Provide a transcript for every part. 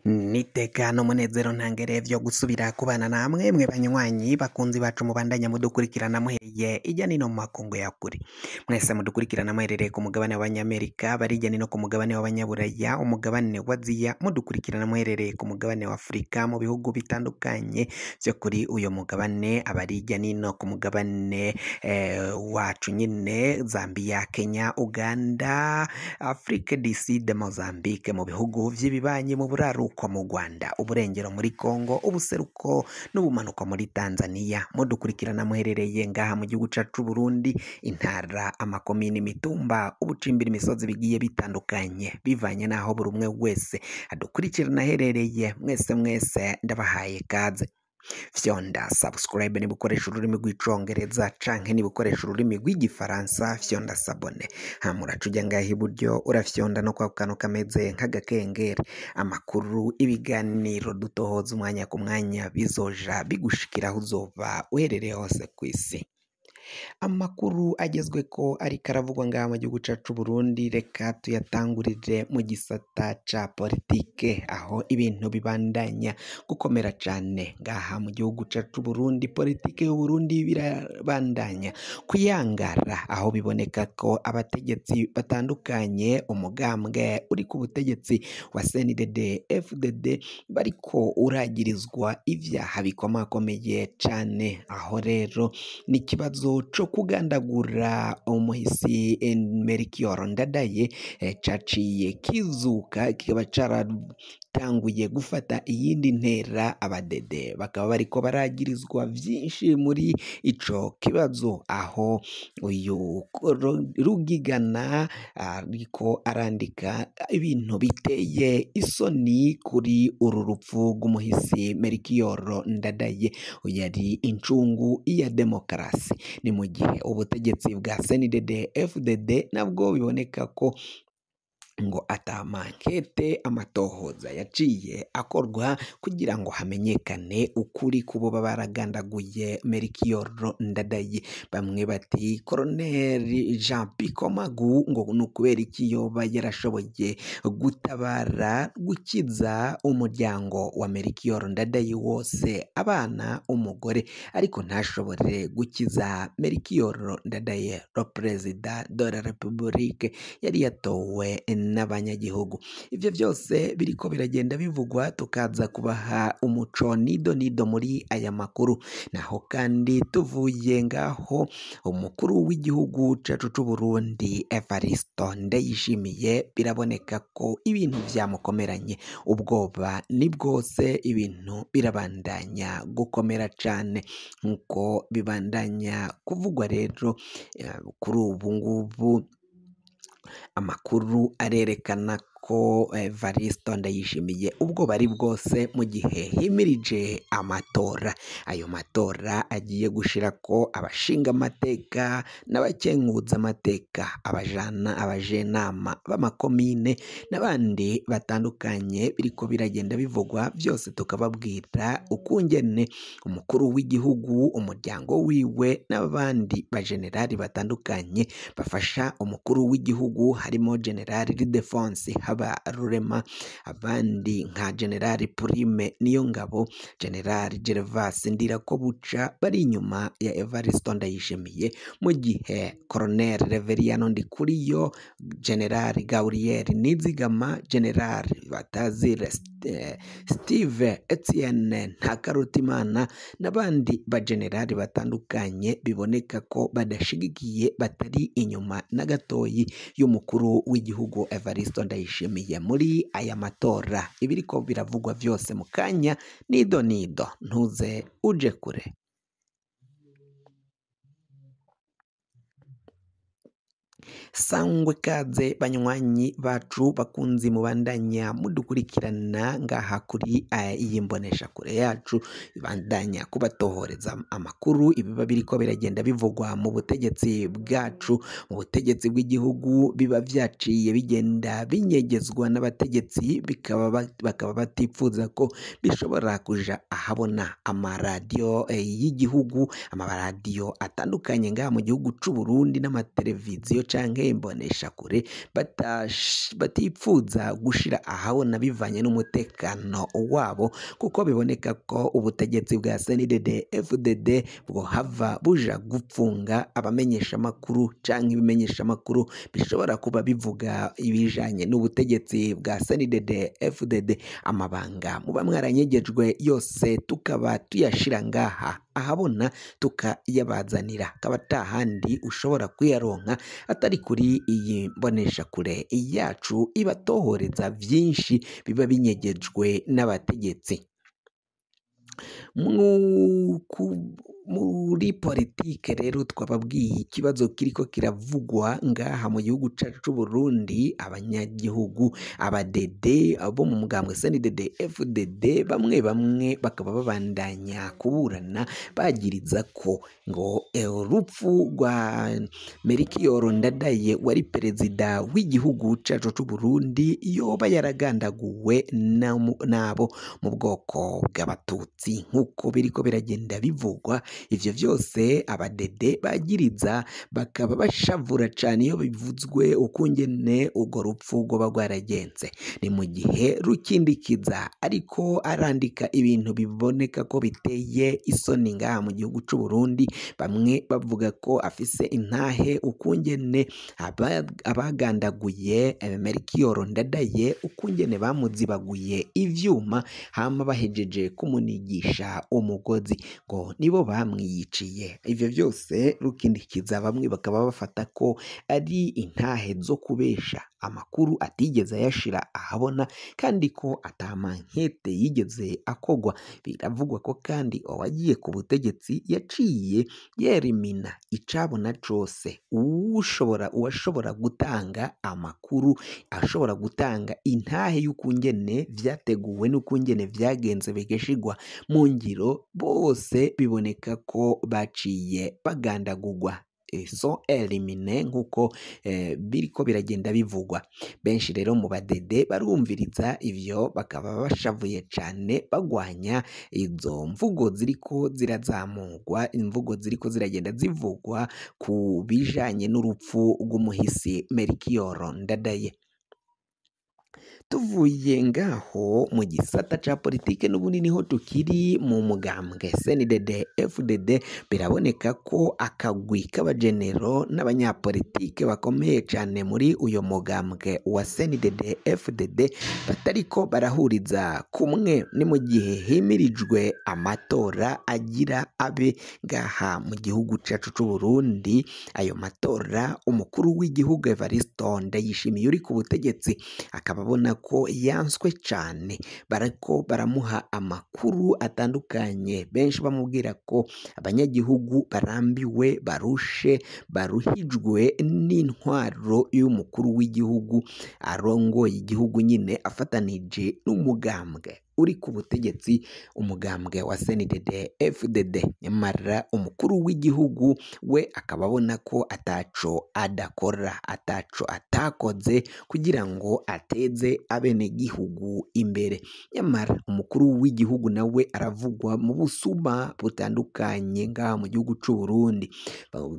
Niteka n'umunezero ntangere vyo gusubira kubana namwe mwe banywanyi bakunzi bacu mubandanya mudukurikirana muhereye ijya nino mu makungu ya kure. Mwese mudukurikirana muherereye ku mugabane w'Abanyamerika, bari ijya nino ku mugabane w'Abanyaburaya, umugabane wa Aziya, mudukurikirana muherereye ku mugabane wa Afurika mu bihugu bitandukanye vyo kuri uyo mugabane, abari ijya nino ku mugabane wacu nyine Zambia, Kenya, Uganda, Afrique du Sud, Mozambique, mu bihugu vy'ibibanyi mu buraruko mu Rwanda, uburengero muri Kongo, ubuseruko n'ubumanuko muri Tanzania. Mudukurikirana muherereye ngaha mu gihugu cacu Burundi, intara, amakomini, imitumba, ubucimbira, imisozi bigiye bitandukanye bivanye n'aho buri umwe wese adukurikirana aherereye. Mwese mwese ndabahaye kaze. Fyonda subscribe niba ukoresha ururimi rw'icongereza canke niba ukoresha ururimi rw'igifaransa, fyonda s'abonner. Hama uraca uja ngaha iburyo urafyonda no kwa kantu kameze nk'agakengeri. Amakuru, ibiganiro dutohoza umwanya ku mwanya bizoja bigushikira aho uzoba uherereye hose kw'isi. Amakuru agezweko ariko aravugwa ngaha mu gihugu cacu Burundi, reka tuyatangurire mu gisata ca politike, aho ibintu bibandanya gukomera cane ngaha mu gihugu cacu Burundi. Politike y'u Burundi birabandanya kuyangara, aho biboneka ko abategetsi batandukanye, umugambwe uri ku butegetsi wa CNDD FDD bariko uragirizwa ivyaha bikomakomeye cane. Aho rero ni ikibazo co kugandagura umuhisi Melchior Ndadaye caciye kizuka, kikaba caratanguye gufata iyindi ntera. Abadede bakaba bariko baragirizwa vyinshi muri ico kibazo, aho uyu Rugigana ariko arandika ibintu biteye isoni kuri uru rupfu rw'umuhisi Melchior Ndadaye, yari incungu ya demokarasi. Ni mu gihe ubutegetsi bwa CNDD FDD nabwo biboneka ko ngo atamankete amatohoza yaciye akorwa kugira ngo hamenyekane ukuri kubo baragandaguye Melchior Ndadaye. Bamwe bati Colonel Jean Bikomagu ngo ni ukubera iki yoba yarashoboye gutabara gukiza umuryango wa Melchior Ndadaye wose, abana, umugore, ariko ntashobore gukiza Melchior Ndadaye, le président de la République yari yatowe n'abanyagihugu. Ivyo vyose biriko biragenda bivugwa, tukaza kubaha umuco nido nido muri aya makuru. Naho kandi tuvuye ngaho, umukuru w'igihugu cacu c'Uburundi Evaristo Ndayishimiye biraboneka ko ibintu vyamukomeranye, ubwoba ni bwose, ibintu birabandanya gukomera cane nkuko bibandanya kuvugwa. Rero kuri ubu ngubu amakuru arerekana ko Evaristo Ndayishimiye ubwoba ari bwose mu gihe himirije amatora. Ayo matora agiye gushirako abashinga amateka n'abakenguza amateka, abajana, abajenama b'amakomine n'abandi batandukanye. Biriko biragenda bivugwa vyose, tukababwira ukungene umukuru w'igihugu, umuryango wiwe n'abandi bajenerali batandukanye bafasha umukuru w'igihugu, harimo General Ildefonse Habarurema, abandi nka General Prime Niyongabo, General Gervas Ndirakobuca bari inyuma ya Evaristo Ndayishimiye, mu gihe Colonel Reveriyano Ndikuriyo, General Gabriel Nizigama, General Batazire Steve Etienne Ntakarutimana n'abandi bajenerali batandukanye biboneka ko badashigikiye, batari inyuma na gatoyi y'umukuru w'igihugu Evaristo Ndayishimiye muri aya matora. Ibiriko biravugwa vyose mu kanya nido nido, ntuze uje kure. Sangwe kaze banywanyi bacu bakunzi mubandanya mudukurikirana ngaha kuri iyi mbonesha kure yacu, ibandanya kubatohoreza amakuru ibiba biriko biragenda bivugwa mu butegetsi bwacu, mu butegetsi bw'igihugu. Biba vyaciye bigenda binyegezwa n'abategetsi, bakaba batipfuza ko bishobora kuja ahabona. Amaradiyo y'igihugu, amaradiyo atandukanye ngaha mu gihugu c'u Burundi n'amateleviziyo canke imboneshakure batipfuza gushira ahabona bivanye n'umutekano wabo, kuko biboneka ko ubutegetsi bwa CNDD FDD bwohava buja gupfunga abamenyeshamakuru canke ibimenyeshamakuru bishobora kuba bivuga ibijanye n'ubutegetsi bwa CNDD FDD. Amabanga muba mwaranyegejwe yose tukaba tuyashira ngaha ahabona tukayabazanira, akaba atahandi ushobora kuyaronka atari kuri iyi mboneshakure yacu ibatohoreza vyinshi biba binyegejwe n'abategetsi. Muri politike rero twababwiye ikibazo kiriko kiravugwa ngaha mu gihugu cacu c'Uburundi. Abanyagihugu abadede bo mu mugambwe CNDD FDD bamwe bamwe bakaba babandanya kuburana bagiriza ko ngo urupfu rwa Melchior Ndadaye wari perezida w'igihugu cacu c'Uburundi yoba yaragandaguwe nabo mu bwoko bw'abatutsi, nk'uko biriko biragenda bivugwa. Ivyo vyose abadede bagiriza bakaba bashavura cane iyo bivuzwe ukungene urwo rupfu rwoba rwaragenze. Ni mu gihe Rukindikiza ariko arandika ibintu biboneka ko biteye isoni ngaha mu gihugu c'Uburundi, bamwe bavuga ko afise intahe ukungene abagandaguye Melchior Ndadaye, ukungene bamuzibaguye ivyuma hama bahejeje kumunigisha umugozi, ngo nibo bamwiyiciye. Ivyo vyose Rukindikiza bamwe bakaba bafata ko ari intahe zo kubesha amakuru atigeze ayashira ahabona, kandi ko atamankete yigeze akogwa. Biravugwa ko kandi uwagiye ku butegetsi yaciye yerimina icabona cose, uwashobora gutanga amakuru, ashobora gutanga intahe y'ukungene vyateguwe n'ukungene vyagenze bigashigwa mu ngiro, bose biboneka ko baciye bagandagurwa, so elimine, nkuko biriko biragenda bivugwa. Benshi rero mu badede barumviriza ivyo bakaba bashavuye cane, bagwanya izo mvugo ziriko zirazamurwa, imvugo ziriko ziragenda zivugwa ku bijanye n'urupfu rw'umuhisi Melchior Ndadaye. Tuvuye ngaho mu gisata ca politike n'ubundi niho tukiri mu mugambwe CNDD FDD, biraboneka ko akagwi k'abagenero n'abanyapolitike bakomeye cane muri uyo mugambwe wa CNDD FDD batariko barahuriza kumwe. Ni mu gihe himirijwe amatora agira abe ngaha mu gihugu cacu c'Uburundi. Ayo matora umukuru w'igihugu Evariste Ndayishimiye uri ku butegetsi akaba abona ko yanswe cane, barako baramuha amakuru atandukanye, benshi bamubwira ko abanyagihugu barambiwe, barushe, baruhijwe n'intwaro y'umukuru w'igihugu arongoye igihugu nyine afatanije n'umugambwe uri ku butegetsi, umugambwe wa CNDD FDD. Nyamara umukuru w'igihugu we akaba abona ko ataco adakora, ataco atakoze kugira ngo ateze abenegihugu imbere. Nyamara umukuru w'igihugu nawe aravugwa mu busuma butandukanye ngaha mu gihugu c'Uburundi,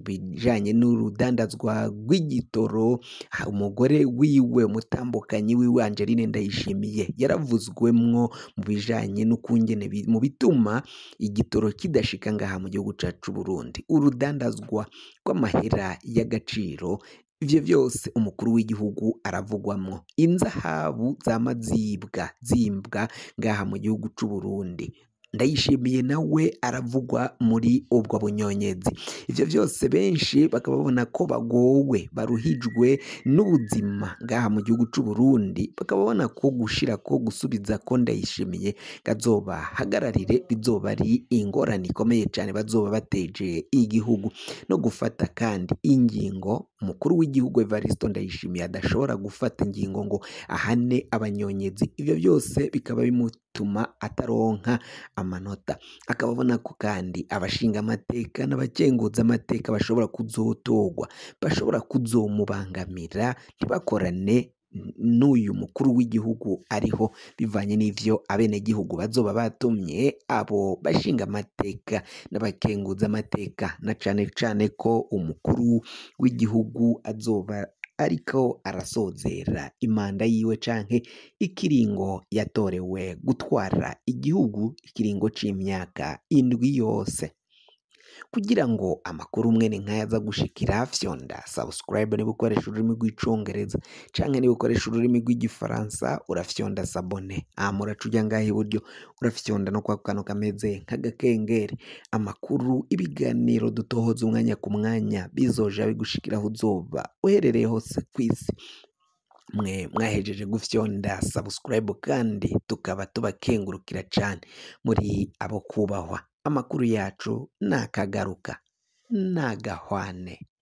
bijanye n'urudandazwa rw'igitoro. Umugore wiwe, umutambukanyi wiwe Angeline Ndayishimiye, yaravuzwemwo mu bijanye n'ukungene mu bituma igitoro kidashika ngaha mu gihugu cacu Burundi, urudandazwa rw'amahera y'agaciro. Ivyo vyose umukuru w'igihugu aravugwamwo. Inzahabu zama zimbwa ngaha mu gihugu c'Uburundi, Ndayishimiye nawe aravugwa muri ubwo bunyonyezi. Ivyo vyose benshi bakaba babona ko bagowe, baruhijwe n'ubuzima ngaha mu gihugu c'Uburundi, bakaba babona ko gushira ko gusubiza ko Ndayishimiye kazoba hagararire bizoba ari ingorane ikomeye cane bazoba bateje igihugu. No gufata kandi ingingo umukuru w'igihugu Evariste Ndayishimiye adashobora gufata ingingo ngo ahane abanyonyezi, ivyo byose bikaba bimutuma ataronka amanota. Akaba abona ko kandi abashinga amateka n'abakenguza amateka bashobora kuzotorwa, bashobora kuzomubangamira ntibakorane n'uyu mukuru w'igihugu ariho, bivanye n'ivyo abenegihugu bazoba batumye abo bashinga amateka n'abakenguza amateka, na cane cane ko umukuru w'igihugu azoba ariko arasozera imanda yiwe canke ikiringo yatorewe gutwara igihugu, ikiringo c'imyaka 7 yose. Kugira ngo amakuru mwene nkaya aza gushikira, fyonda subscribe niba ukoresha ururimi rw'icongereza, canke niba ukoresha ururimi rw'igifaransa urafyonda s'abonner, hama uraca uja ngaha iburyo urafyonda no kwa kantu kameze nk'agakengeri. Amakuru, ibiganiro dutohoza umwanya ku mwanya bizoja bigushikira aho uzoba uherereye hose kw'isi. Mwe mwahejeje gufyonda subscribe kandi tukaba tubakengurukira cane, muri abo kubahwa. Amakuru yacu nakagaruka nagahwane.